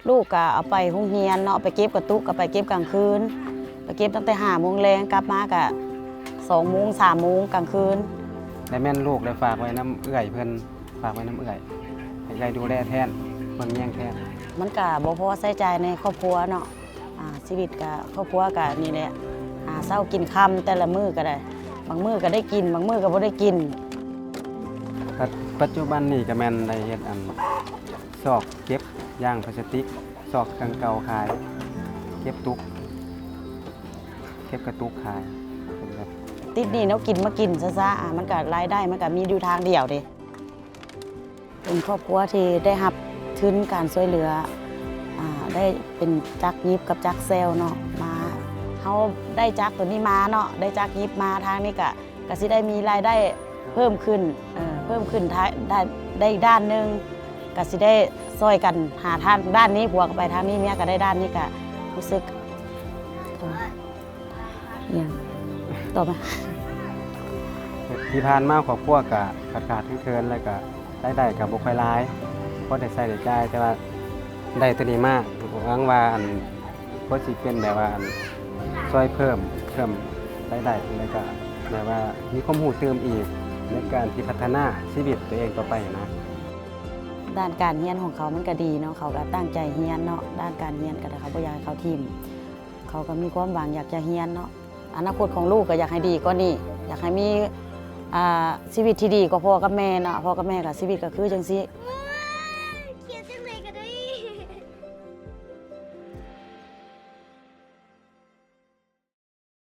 ລູກກະເອົາໄປໂຮງຮຽນເນາະ ໄປເກັບກະຕຸກ ກະໄປເກັບກາງຄືນ ໄປເກັບຕັ້ງແຕ່ຫ້າໂມງແລງ ກັບມາກະສອງໂມງ ສາມໂມງກາງຄືນ. ແລະແມ່ນລູກໄດ້ຝາກໄວ້ນຳເອື້ອຍເພິ່ນ ຝາກໄວ້ນຳເອື້ອຍ ໃຫ້ເອື້ອຍດູແລແທນ ເບິ່ງແຍງແທນ. ມັນກະບໍ່ພໍໃຊ້ຈ່າຍໃນຄອບຄົວເນາະ ອາ ຊີວິດກະ ຄອບຄົວກະນີ້ແຫຼະ ຫາເຊົ້າກິນຄ່ຳ ແຕ່ລະມື້ກະໄດ້ ບາງມື້ກະໄດ້ກິນ ບາງມື້ກະບໍ່ໄດ້ກິນ. ປັດ ປັດຈຸບັນນີ້ກະແມ່ນໄດ້ເຮັດອັນ ຊອກເກັບຢາງພລາສຕິກ ຊອກເຄື່ອງເກົ່າຂາຍ ເກັບຕຸກ ເກັບກະຕຸກຂາຍ ເປັນແບບ ຕິດໜີ້ແນວກິນມາກິນຊະຊະ ອາ ມັນກະລາຍໄດ້ມັນກະມີຢູ່ທາງດຽວເດ. ເປັນຄອບຄົວທີ່ໄດ້ຮັບທຶນການຊ່ວຍເຫຼືອ ອາ ໄດ້ເປັນຈັກຫຍິບກັບຈັກແຊວເນາະ ມາ ເຮົາໄດ້ຈັກໂຕນີ້ມາເນາະ ໄດ້ຈັກຫຍິບມາ ທາງນີ້ກະ ກະຊິໄດ້ມີລາຍໄດ້ເພີ່ມຂຶ້ນ ເອີ ເພີ່ມຂຶ້ນ ໄດ້ ໄດ້ ໄດ້ດ້ານໜຶ່ງ ກະຊິໄດ້ຊ່ອຍກັນຫາທາງດ້ານນີ້ ຜົວກະໄປທາງນີ້ ເມຍກະໄດ້ດ້ານນີ້ ກະຮູ້ສຶກ ອີຫຍັງ ຕອບມາ. ທີ່ຜ່ານມາຄອບຄົວກະຂາດໆເຂີນໆ ແລ້ວກະລາຍໄດ້ກະບໍ່ຄ່ອຍຫຼາຍ ພໍໄດ້ໃຊ້ໄດ້ຈ່າຍ ແຕ່ວ່າໄດ້ໂຕນີ້ມາ ຫວັງວ່າອັນ ກໍຊິເປັນແບບວ່າ ອັນ ຊ່ວຍເພີ່ມ ເພີ່ມລາຍໄດ້ ແລ້ວກະແບບວ່າມີຄວາມຮູ້ຕື່ມອີກ ໃນການທີ່ພັດທະນາຊີວິດໂຕເອງຕໍ່ໄປນະ. ດ້ານການຮຽນຂອງເຂົາມັນກະດີເນາະ ເຂົາກະຕັ້ງໃຈຮຽນເນາະ ດ້ານການຮຽນກະ ເຂົາບໍ່ຢາກໃຫ້ເຂົາຖິ້ມ ເຂົາກະມີຄວາມຫວັງຢາກຈະຮຽນເນາະ. ອະນາຄົດຂອງລູກກະຢາກໃຫ້ດີກວ່ານີ້ ຢາກໃຫ້ມີ ອາ ຊີວິດທີ່ດີກວ່າພໍ່ກັບແມ່ເນາະ ພໍ່ກັບແມ່ກະຊີວິດກະຄືຈັ່ງຊີ້